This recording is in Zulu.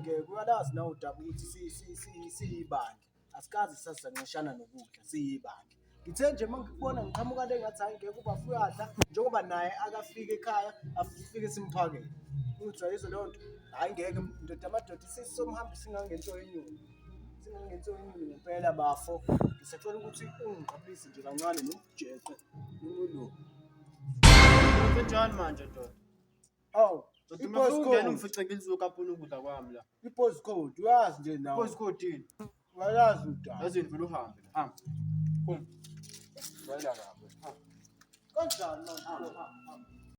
ngeke uyalazi nawe udaba ukuthi siyibandla. Asikaze sasanqishana nokudla siyibandla. Ngithe nje uma ngikubona ngiqhamuka le ngathi hhayi ngeke ubafo uyadla njengoba naye akafike ekhaya afike simphakele. Uthi ayizwa leyo nto, hhayi ngeke ndoda amadoda sesomhamba singangento yenyoni. Singangento yenyoni ngempela bafo. Ngisacela ukuthi ungiqabulise nje kancane nomjeqe noma lo. Kanjani manje ndoda? Awu, Ndoda uma ungena ungifice ngilizokapula ukudla kwami la. I-post code uyazi nje nawe. Post code yini? Uyayazi udaba. Yazi vele uhambe la. Hamba. Phuma. Wayela kabi. Hamba. Kanjani manje?